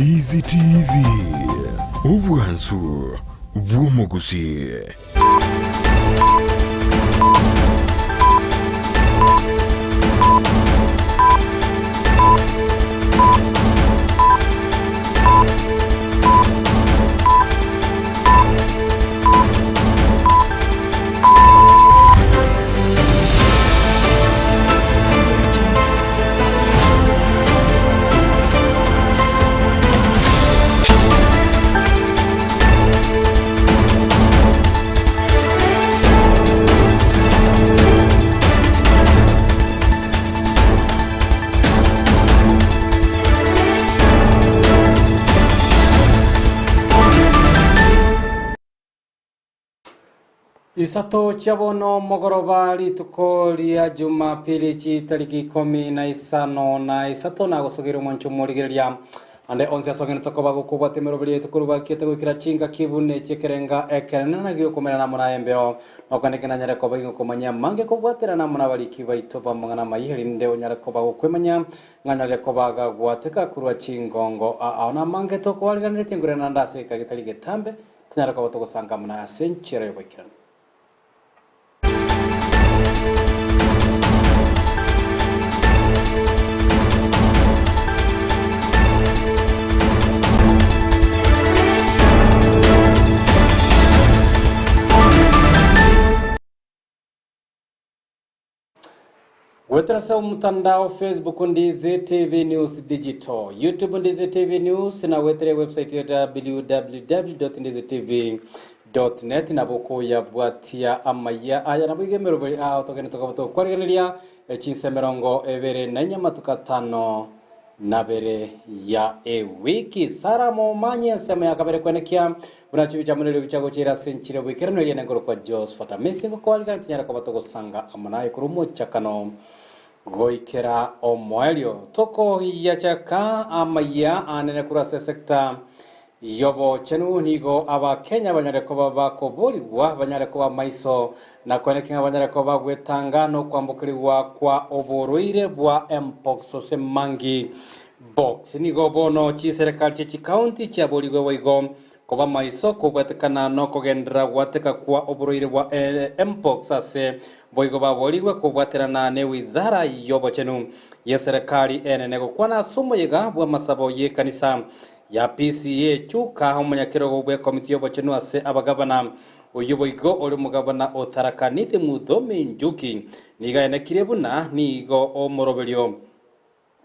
Ndizi TV, obwansu bw'omogusii. Isato chia bono mogoroba rituko ria Jumapili chitariki ikomi na isano na isato nagosogeire omwancho omorigereria ande onsi ase ogenderete koba gokobwata emeroberi yaito korwa bakiete goikera chingaki buna echi ekerenga ekenene na giokomerana amo naye embeo nokende ki nanyare koba ingokomanyia amange kobwaterana amo nabariki baito b'amang'ana amayia erinde onyare koba gokwemanyia ng'a nyarire koba gagwateka korwa chingongo ao namange tokoariganeretie ngorere naende ase egeka getari getambe Tonyare koba togosanga amo naye ase enchera y'oboikeranu. Goetera ase omotandao Facebook Ndizi TV News Digital, YouTube Ndizi TV News na goetera ewebsite ya www.ndizitv.net nabo okoyabwatia amaya aya nabo iga emeroberi ao togende tokaba tokwarigereria chinsa emerongo ebere na inye amatuko atano nabere ya ewiki. Sara momanye ensemo ya kabere kwenekia buna chibicha amo neriogi chiagochiera ase enchera y'oboikeranu eria nengoro kwa Josephat Amisi ngokoarigania tinyara koba togosanga amo naye korwa omochakano goikera omoerio. Tokoyachaka amayia anene korwa ase esecta y'obochenu nigo Abakenya banyare koba bakoborigwa banyare koba maiso na koenekia ng'a banyare koba bagwetanga nokwambokerigwa kwa oborwaire bwa Mpox gose Monkey Box. Nigo bono chiserekari chie chikaunti chiaborigwe boigo koba maiso kobwatekana nokogenderera gwateka kwa oborwaire bwa Mpox ase boigo baborigwe kobwaterana ne wizara y'obochenu y'eserekari enene gokwana ase omoyega bw'amasabo y'ekanisa ya PCEA Chuka omonyakerogo bw'ekomiti y'obochenu ase abagabana Oyio boigo ore omogabana o Tharaka Nithi Muthomi Njuki nigo aenekirie buna nigo omoroberio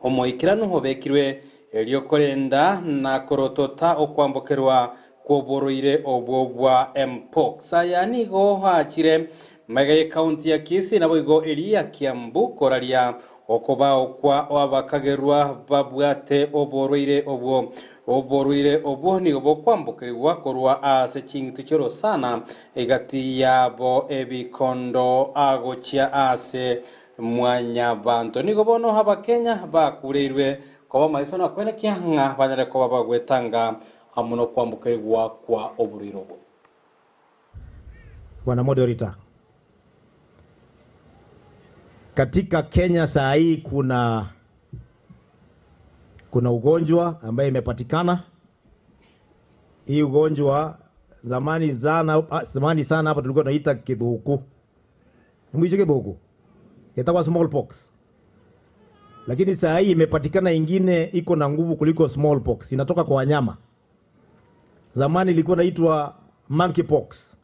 omoikeranu obekirwe erio korenda na korotota okwambokerwa kw'oborwaire obwo bwa Mpox. Aya nigo aachire magega y'ecounty ya Kisii naboigo eria ya Kiambu koraria okobao kwa abakagerwa babwate oborwaire obwo. Oborwaire obwo nigo bokwambokerigwa korwa ase ching'iti chi'orosana egati yabo ebikondo agochia ase Mwanyabanto. Nigo bono Abakenya bakureirwe koba maiso na kwenekia ng'a banyare koba bagwetanga amo nokwambokerigwa kwa oborwaire obwo. Bwana Moderator, katika Kenya saa hii kuna kuna ugonjwa ambaye imepatikana. Hii ugonjwa zamani sana, zamani sana hapa tulikuwa tunaita kidhuku. Mwicho kidhuku itakuwa smallpox, lakini saa hii imepatikana ingine iko na nguvu kuliko smallpox, inatoka kwa wanyama. Zamani ilikuwa inaitwa monkeypox,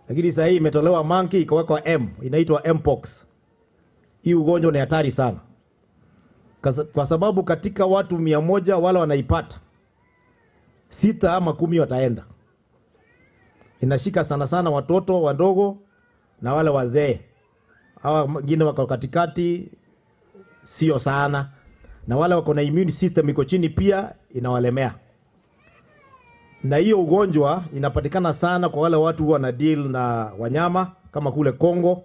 lakini saa hii imetolewa monkey ikawekwa M, inaitwa mpox. Hii ugonjwa ni hatari sana kwa sababu katika watu 100 wale wanaipata 6 ama 10 wataenda. Inashika sana sana watoto wadogo na wale wazee, hawa wengine wako katikati sio sana, na wale wako na immune system iko chini pia inawalemea. Na hiyo ugonjwa inapatikana sana kwa wale watu wana deal na wanyama kama kule Kongo.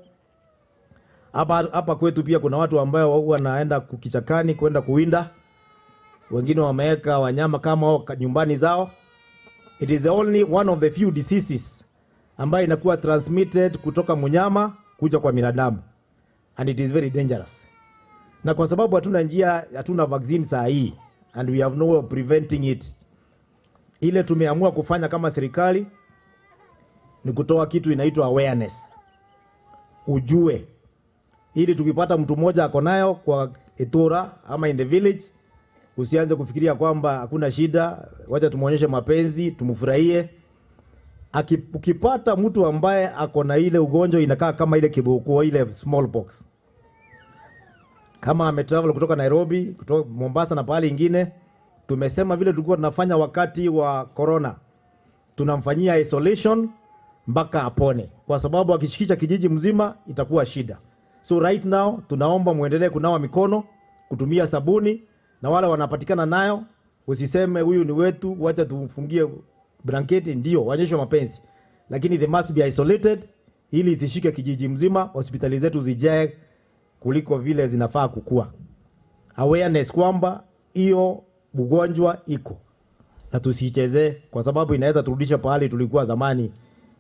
Hapa kwetu pia kuna watu ambao huwa wanaenda kichakani kwenda kuwinda, wengine wameweka wanyama kama hao nyumbani zao. It is the only one of the few diseases ambayo inakuwa transmitted kutoka mnyama kuja kwa binadamu, and it is very dangerous. Na kwa sababu hatuna njia, hatuna vaccine saa hii and we have no way of preventing it. Ile tumeamua kufanya kama serikali ni kutoa kitu inaitwa awareness, ujue, ili tukipata mtu mmoja ako nayo kwa itura ama in the village, usianze kufikiria kwamba hakuna shida, wacha tumuonyeshe mapenzi, tumfurahie. Ukipata mtu ambaye ako na ile ugonjwa inakaa kama ile kiboko, ile smallpox, kama ametravel kutoka Nairobi, kutoka Mombasa na pahali ingine, tumesema vile tulikuwa tunafanya wakati wa corona, tunamfanyia isolation mpaka apone, kwa sababu akishikisha kijiji mzima itakuwa shida. So right now tunaomba muendelee kunawa mikono, kutumia sabuni, na wale wanapatikana nayo usiseme huyu ni wetu, wacha tumfungie blanketi. Ndio waonyeshwe mapenzi, lakini they must be isolated ili isishike kijiji mzima, hospitali zetu zijae kuliko vile zinafaa kukua. Awareness kwamba hiyo ugonjwa iko na tusiichezee, kwa sababu inaweza turudisha pahali tulikuwa zamani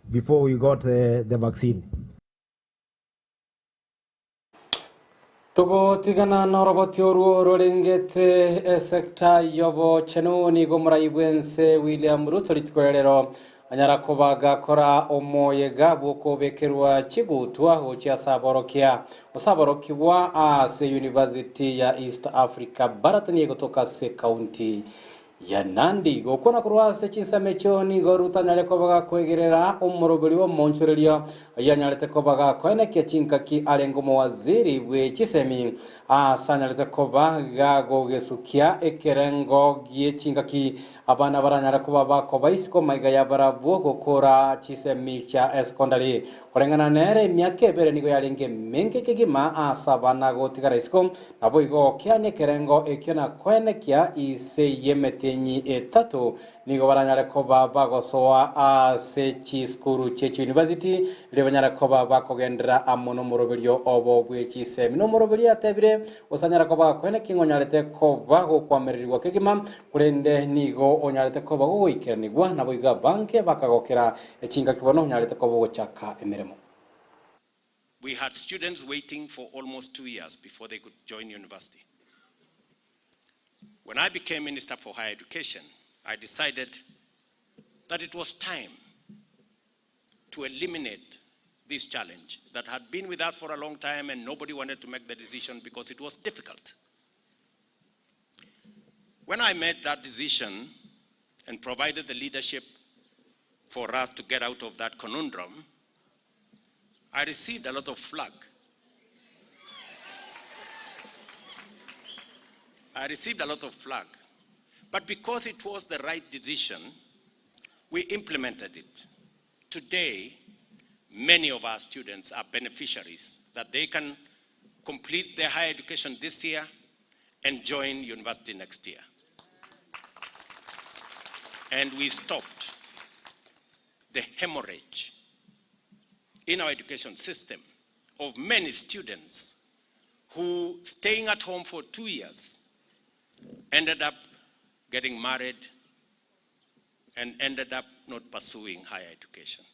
before we got the vaccine. Tugotigana noroboti oruo rorengete esekta yobochenu nigo morai bwense William Ruto rituko ria rero anyara koba gakora omoyega bwokobekerwa chigutwa gochia saborokia osaborokigwa ase University ya East Africa Baraton egotoka ase county ya Nandi. Gokwana korwa ase chinsemo echio nigo Ruto anyare koba gakwegerera omoroberi wa omonchoreria ayio anyarete koba gakoenekia chinkaki arenge omowaziri bwe chisemi ase anyarete koba gagogesukia ekerengo gie chinkaki abana baranyare koba bakoba isiko maiga ya barabwo gokora chisemi chia esecondary. Koreng'ana nere emiaka ebere nigo yarenge menge kegima ase abana gotigara isiko nabo igo okeania ekerengo ekio na koenekia ise y'emetenyi etato nigo baranyare koba bagosoa ase chisukuru chie university riria banyare koba bakogendera amo nomoroberio obo bwe chisemi. Nomoroberio atebire osanyara koba gakoenekia ng'onyarete koba gokwamererigwa kegima korende nigo onyarete koba gogoikeranigwa nabo iga banke bakagokera echingaki bono onyarete koba ogochaka emeremo. We had students waiting for almost 2 years before they could join university. When I became Minister for Higher Education, I decided that it was time to eliminate this challenge that had been with us for a long time, and nobody wanted to make the decision because it was difficult. When I made that decision and provided the leadership for us to get out of that conundrum, I received a lot of flack. I received a lot of flack. But because it was the right decision, we implemented it. Today, many of our students are beneficiaries that they can complete their higher education this year and join university next year. And we stopped the hemorrhage in our education system of many students who, staying at home for 2 years, ended up getting married and ended up not pursuing higher education.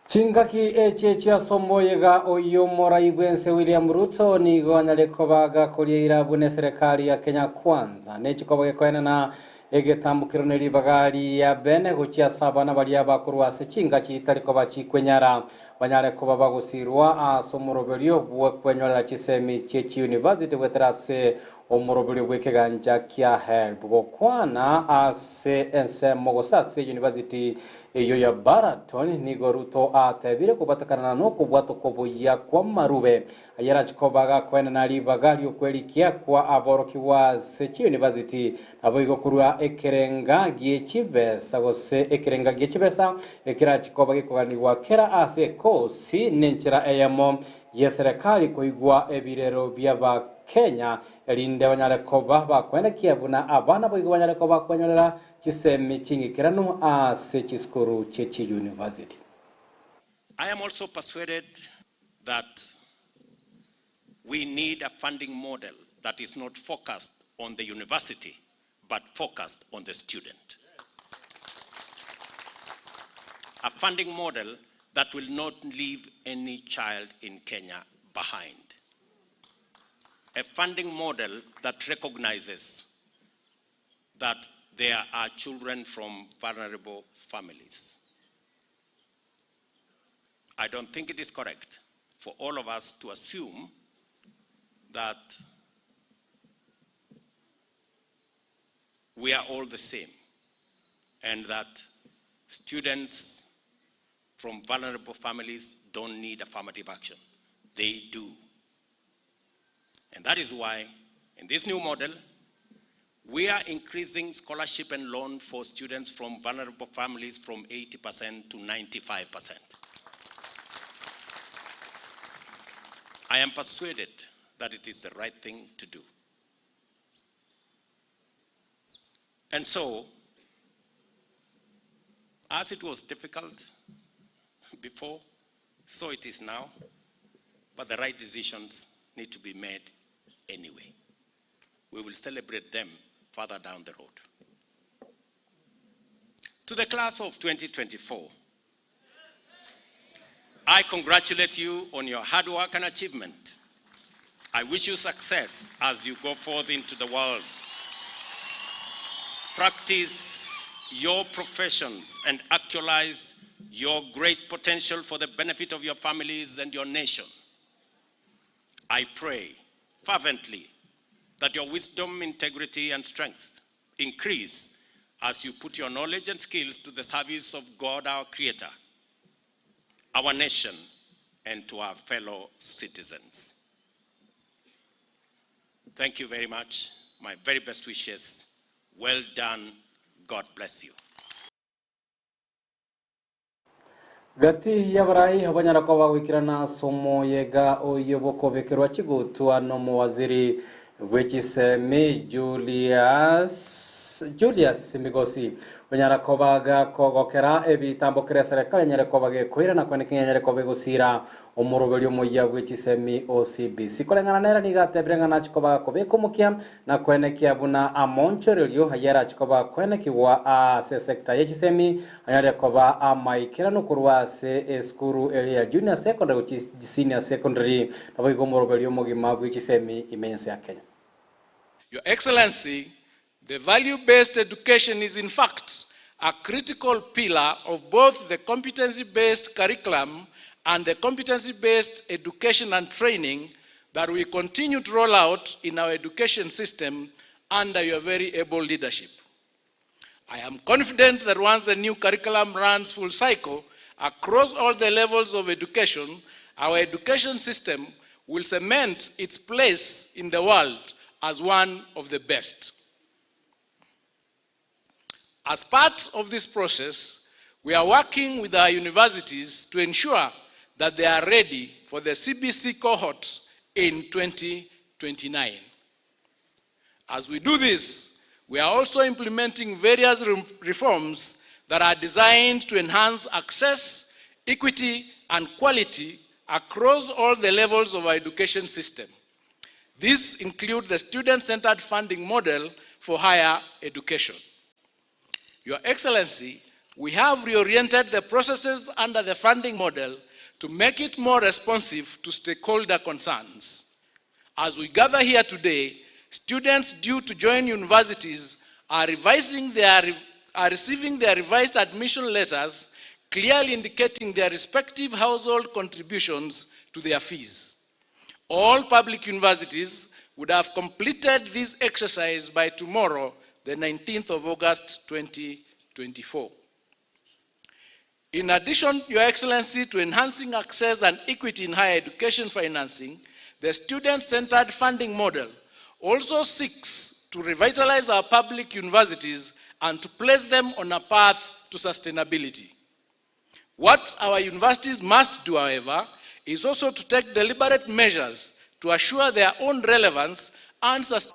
Chingaki echi chiasomoyega oyo morai bwense William Ruto nigo anyare kobaga koria bune serikali ya Kenya Kwanza nechikoba gekoenana egetambukiro ne ribagari ya bene gochia saba na baria bakorwa ase chingaki itari koba chikwenyara banyare koba bagosirwa ase omoroberio bwekwenyorera chisemi chie university gwetera ase omoroberio bw'ekeganja kia HELB gokwana ase ensemo gose ase university eyo ya Baraton nigo Ruto atebire kobatakana nokobwata okoboyia kwa marube ayerachikoba gakoenana ribaga riokwerikia kwa aborokigwa ase chiuniversity nabo igo korwa ekerenga gie chibesa gose ekerenga gie chibesa ekerachikoba gekoganigwa kera ase ekosi nenchera eyemo ye serikali koigwa ebirero bia Kenya erinde banyare koba bakwenekia buna abana boigo banyare koba kwenyorera chisemi ching'ikeranu ase chisukuru chie university. I am also persuaded that we need a funding model that is not focused on the university, but focused on the student. A funding model that will not leave any child in Kenya behind. A funding model that recognizes that there are children from vulnerable families. I don't think it is correct for all of us to assume that we are all the same and that students from vulnerable families don't need affirmative action. They do. And that is why, in this new model, we are increasing scholarship and loan for students from vulnerable families from 80% to 95%. I am persuaded that it is the right thing to do. And so, as it was difficult before, so it is now, but the right decisions need to be made anyway. We will celebrate them further down the road. To the class of 2024, I congratulate you on your hard work and achievement. I wish you success as you go forth into the world. Practice your professions and actualize your great potential for the benefit of your families and your nation. I pray fervently that your wisdom, integrity, and strength increase as you put your knowledge and skills to the service of God, our Creator, our nation, and to our fellow citizens. Thank you very much. My very best wishes. Well done. God bless you. Gati y'abarai abanyara ko bagwikirana ase omoyega oyo bokobekerwa chigutwa n'omowaziri bw'echisemi Julius Julius Migosi onyara kobaga kogokera ebitambokera serikali nyare koba gekoirana kwene kinyare koba egosira omoroberi omoyia bw'echisemi OCBC koreng'ana nera niga atebire ng'a nachikobaga kobeka omokia na kwenekia buna amonchorerio ayera achikoba kwenekigwa ase sector ya chisemi anyare koba amaikerano korwa ase esukuru eri ya junior secondary gochi senior secondary nabo igo omoroberi omogima bw'echisemi ime ense ya Kenya. Your Excellency, the value-based education is in fact a critical pillar of both the competency-based curriculum and the competency-based education and training that we continue to roll out in our education system under your very able leadership. I am confident that once the new curriculum runs full cycle across all the levels of education, our education system will cement its place in the world as one of the best. As part of this process, we are working with our universities to ensure that they are ready for the CBC cohort in 2029. As we do this, we are also implementing various reforms that are designed to enhance access, equity, and quality across all the levels of our education system. These include the student-centered funding model for higher education. Your Excellency, we have reoriented the processes under the funding model to make it more responsive to stakeholder concerns. As we gather here today, students due to join universities are receiving their revised admission letters, clearly indicating their respective household contributions to their fees. All public universities would have completed this exercise by tomorrow, the 19th of August 2024. In addition, Your Excellency, to enhancing access and equity in higher education financing, the student-centered funding model also seeks to revitalize our public universities and to place them on a path to sustainability. What our universities must do, however, is also to take deliberate measures to assure their own relevance and sustainability.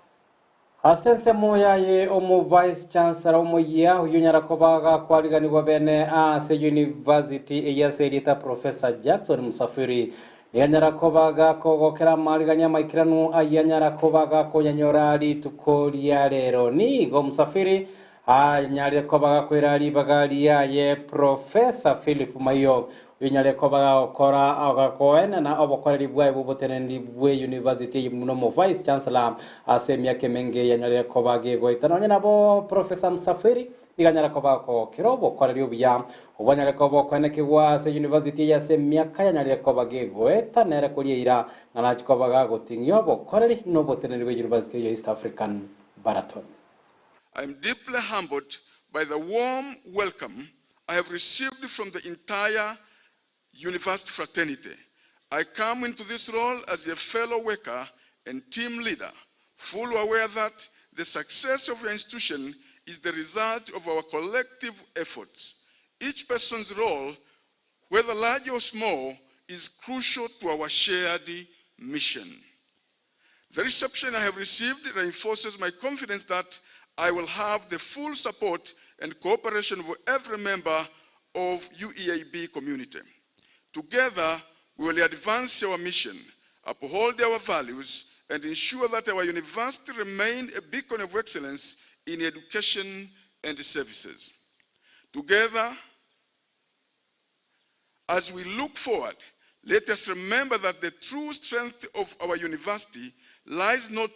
Ase ensemo yaye omo vice chancellor omoyia oyo onyara kobaga kwariganigwa bene ase university eyaserita Professor Jackson Musafiri nianyara kobaga kogokera amarigania amaikiranu ayanyara kobaga konyanyora rituko ria rero nigo Musafiri anyarire kobaga kwira ribaga riaye Professor Philip Maiyo. Binyare koba gagokora agakoenana obokoreri bwaye bw'oboteneneri bwe university eye buna omo Vice Chancellor ase emiaka emenge yanyarire koba gegoita. Nonye nabo Professor Msafiri nigo anyare koba gakogokera obokoreri obuya obwo anyare koba okoenekigwa ase university eye ase emiaka yanyarire koba gegoeta nere koria eira ng'a nachi koba gagoting'ia obokoreri na oboteneneri bwe university eye ya East African Baraton. I am deeply humbled by the warm welcome I have received from the entire university fraternity. I come into this role as a fellow worker and team leader, fully aware that the success of your institution is the result of our collective efforts. Each person's role, whether large or small, is crucial to our shared mission. The reception I have received reinforces my confidence that I will have the full support and cooperation of every member of UEAB community. Together, we will advance our mission, uphold our values, and ensure that our university remain a beacon of excellence in education and services. Together, as we look forward, let us remember that the true strength of our university lies not,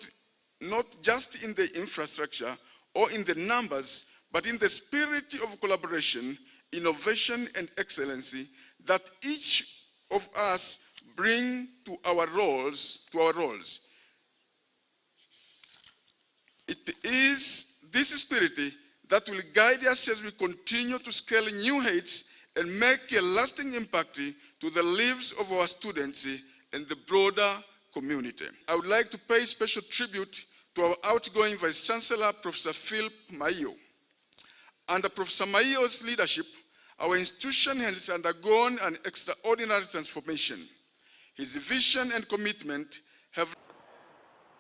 not just in the infrastructure or in the numbers, but in the spirit of collaboration, innovation, and excellency that each of us bring to our roles. To our roles. It is this spirit that will guide us as we continue to scale new heights and make a lasting impact to the lives of our students and the broader community. I would like to pay special tribute to our outgoing Vice Chancellor, Professor Philip Maiyo. Under Professor Maiyo's leadership, our institution has undergone an extraordinary transformation. His vision and commitment have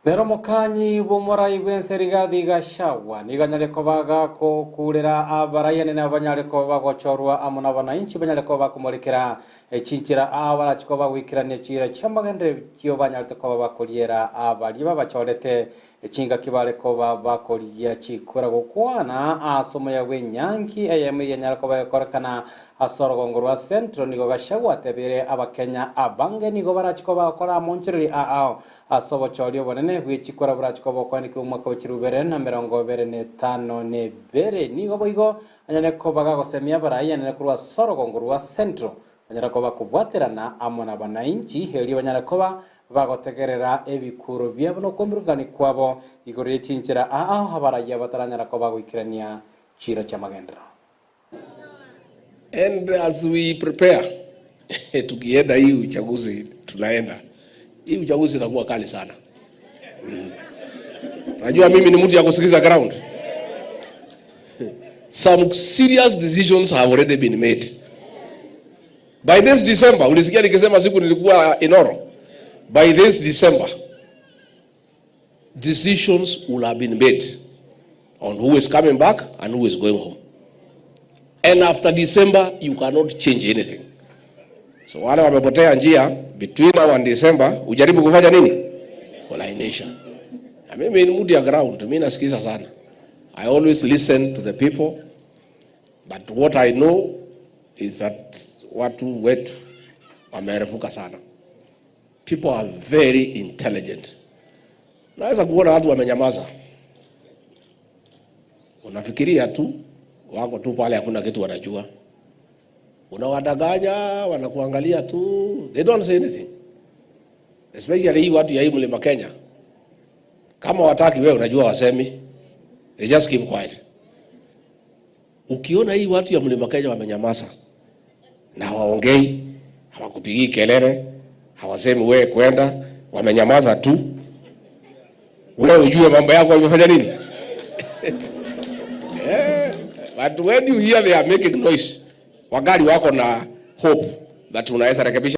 Nero omokanyi bw'omorai bw'ense Rigathi Gachagua nigo anyare koba gakokurera abarai anene abanyare koba bagochorwa amo n'abananchi banyare koba bakomorekera chinchera ao barachi koba bagoikerania chiira chi'amagenderero banyarete koba bakoriera abaria babachorete Chingaki bare koba bakorigia chikura gokwana ase omoyega bw'enyangi eyemo eyio enyare koba egokorekana ase orogongo rwa Central nigo Gachagua atebeire Abakenya abange nigo barachi koba bagokora amonchoreri ao ase obochori obonene bwe chikura borachi koba okoanekigwa omwaka bwe chilifu ibere na emerongo ebere na etano na ebere. Nigo boigo anyare koba gagosemia abarai anene korwa ase orogongo rwa Central Banyare koba kobwaterana amo nabanainchi, erio banyare koba bagotegerera ebikuro biabo na okomirungania kwabo igoro ye chinchera aao abarayia bataranyara koba goikerania chiira chi'amagenderero. And as we prepare tukienda hii uchaguzi tunaenda hii uchaguzi itakuwa kali sana. Najua mimi ni mtu ya kusikiza ground. Some serious decisions have already been made. By this December, ulisikia nikisema siku nilikuwa Inoro. By this December, decisions will have been made on who is coming back and who is going home. And after December, you cannot change anything. So wale wamepotea njia between now and December, ujaribu kufanya nini? Kulainisha. Na mimi ni mtu ya ground, mimi nasikiza sana. I always listen to the people, but what I know is that watu wetu wamerefuka sana. People are very intelligent. Naweza kuona watu wamenyamaza, unafikiria tu wako tu pale, hakuna kitu wanajua. Unawadanganya, wanakuangalia tu, they don't say anything. Especially hii watu ya hii mlima Kenya, kama wataki wewe, unajua wasemi, they just keep quiet. Ukiona hii watu ya mlima Kenya wamenyamaza na hawaongei, hawakupigii kelele, hawasemi wewe kwenda, wamenyamaza tu, wewe ujue mambo yako wamefanya nini? Yeah. But when you hear they are making noise, wagari wako na hope that unaweza rekebisha.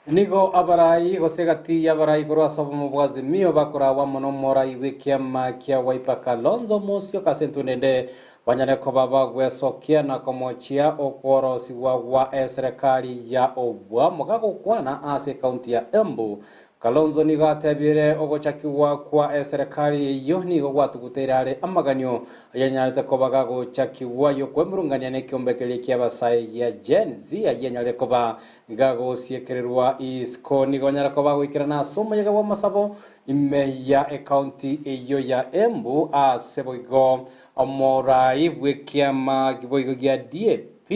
Nigo abarai gose egati y'abarai korwa ase obomo bwa Azimio bakoragwa mono omorai bw'ekiama kia Wiper Kalonzo Musyoka ase entunda ende banyare koba bagwesokia na komochia okworosigwa gwa eserekari ya obwamo gagokwana ase ekaunti ya Embu. Kalonzo nigo atebire ogochakigwa kwa eserekari eyio nigo gwatuguteire are amaganio ayanyarete koba gagochakigwa y'okwemurungania nekiombe keria ki'abasae gia Gen Z ayanyarire koba gagosiekererwa isiko. Nigo banyare koba bagoikerana ase omoyega bw'amasabo ime ya ekaunti eyio ya Embu ase boigo omorai bw'ekiama boigo gia DAP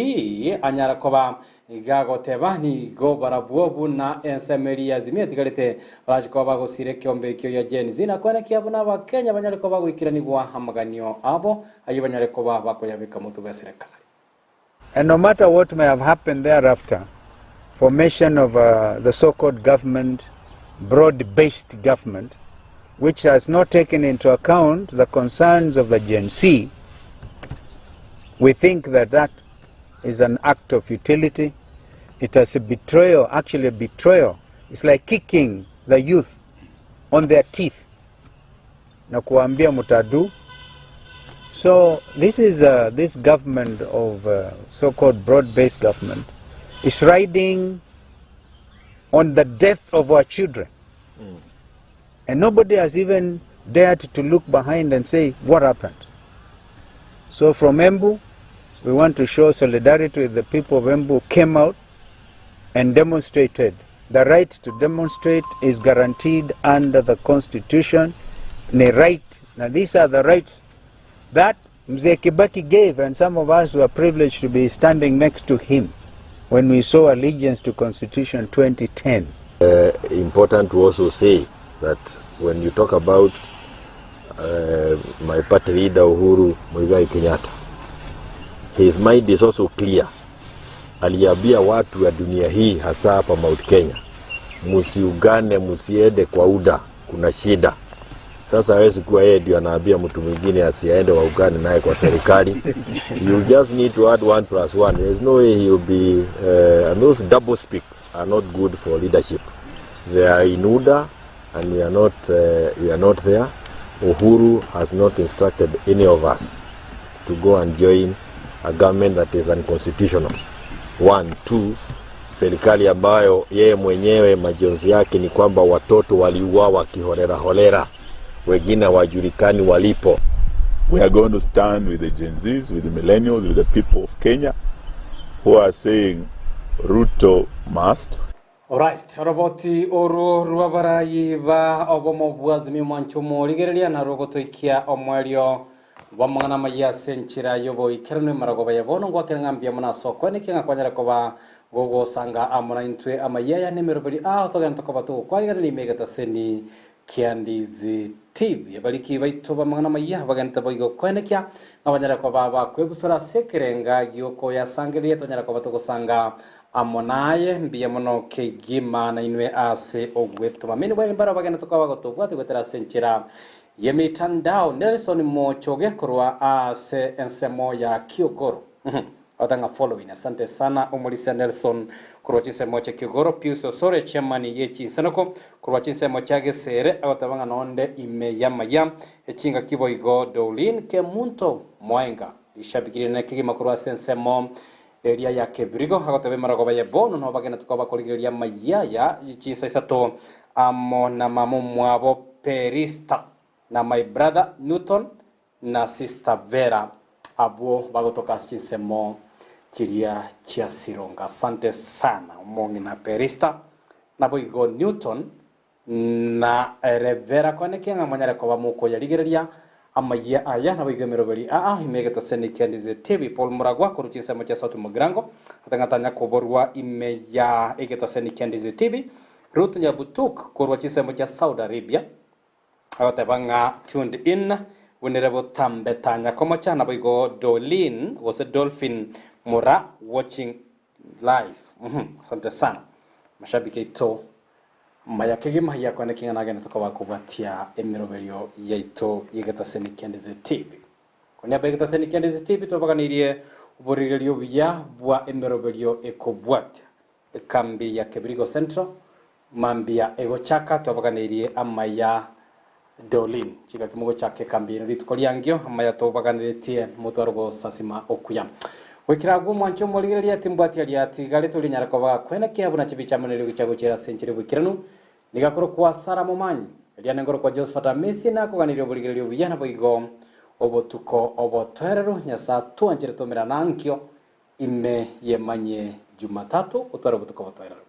anyare koba Iga agoteba, Nigo barabwo buna ensemo eria ya Azimio etigarete barache koba bagosira ekeombe ekio gia Gen Z na koenekia buna Abakenya banyare koba goikeranigwa amaganio abo ayio banyare koba bakoyabeka motwe bw'eserekari. And no matter what may have happened thereafter, formation of uh, the so-called government, broad-based government, which has not taken into account the concerns of the Gen Z, we think that that is an act of futility. It is a betrayal, actually a betrayal. It's like kicking the youth on their teeth na kuambia mutadu. So this is uh, this government of uh, so-called broad-based government is riding on the death of our children. And nobody has even dared to look behind and say what happened. So from Embu, we want to show solidarity with the people of Embu who came out and demonstrated. The right to demonstrate is guaranteed under the constitution. The right, now these are the rights that Mzee Kibaki gave, and some of us were privileged to be standing next to him when we saw allegiance to Constitution 2010. Important to also say that when you talk about my party leader Uhuru Muigai Kenyatta, his mind is also clear. Aliambia watu wa dunia hii hasa hapa Mount Kenya, musiugane, musiende kwa UDA, kuna shida. Sasa hawezi kuwa yeye ndio anaambia mtu mwingine asiaende waungane naye kwa serikali. You just need to add one plus one. There's no way he'll be and those double speaks are not good for leadership. They are in UDA and we are not there. Uhuru has not instructed any of us to go and join a government that is unconstitutional. One, two, serikali ambayo yeye mwenyewe majonzi yake ni kwamba watoto waliuawa kiholela holela, wengine hawajulikani walipo. We are going to stand with the Gen Zs, with the millennials, with the people of Kenya who are saying Ruto must. Alright, oroboti oru rw'abarayi ba obomo bwa Azimio mwancho morigereria na rogotoikia omwerio bw'amang'ana amaya ase enchera y'oboikeranu emaragoba ya bono ngwakera ng'a mbuya mono ase okweneki ng'a kwanyara koba gogosanga amo na intwe amaya aya na emeroberi ao togenda tokoba togokwarigana ime egetaseni kia Ndizi TV. Abariki baito b'amang'ana amaya bagente boigo kwenekia ng'a banyare koba bakwebusora ase ekerenga giokoyasangereria tonyara koba togosanga amo naye mbuya mono kegima na inwe ase ogwetoma. Mini bwene mbaro bagenda tokoba gotobwate gwetera ase enchera y'emitandao. Nelson Mochoge korwa ase ensemo ya Kiogoro. Otanga following. Asante sana omorisia Nelson korwa chinsemo chia Kiogoro. Pius Osore chairman ye chinsenoko korwa chinsemo chia Gesere agoteba ng'a nonde ime y'amaya echinga kiboigo Dolin Kemunto Mwaenga ishabikire na kegima korwa ase ensemo eria ya Kebirigo agoteba emaragoba ya bono no bagenda tukoba korigereria mayaya chinsa isato amo na mamo mwabo Perista na my brother Newton na sister Vera abwo bagotoka ase chinsemo chiria chia Sironga. Asante sana omong'ina Perista naboigo Newton na Revera kwaneke ng'a mwanyare koba mokoyarigereria amaya aya naboigo emeroberi aa ime egetaseni kia Ndizi TV. Paul Muragwa korwa chinsemo chia Sauti Mugirango atang'atanya koborwa ime ya egetaseni kia Ndizi TV. Ruth Nyabutuk korwa chinsemo chia Saudi Arabia agoteba ng'a tuned in bunere botambetanya komocha naboigo Dolin gose Dolphin Mura watching live. Asante sana mashabiki aito maya kegima yakwane king'ana agende tokoba kobwatia emiroberio yaito yegetaseni kia Ndizi TV. Koniaba egetaseni kia Ndizi TV twabaganirie oborigerio buya bwa emiroberio ekobwatia ekambi ya Kebirigo Central mambia egochaka twabaganirie amaya Dolin chika kimogo chake kambi eno rituko riangio amaya tobaganiretie motwaro gosasima okuya gwikira gwo mwancho morigereria timbwatia riatigare torinyara koba kwena kiabu na chibicha manere gicha gochera ase enchera bwikiranu. Nigo akorokwa Sara Momanyi, eriane nkorokwa Josephat Amisi, nakoganirie oborigereria obuya naboigo obotuko obotoereru. Nyasae atwanchere tomerane ankio ime yemanyie Jumatatu, otware obotuko obotoereru.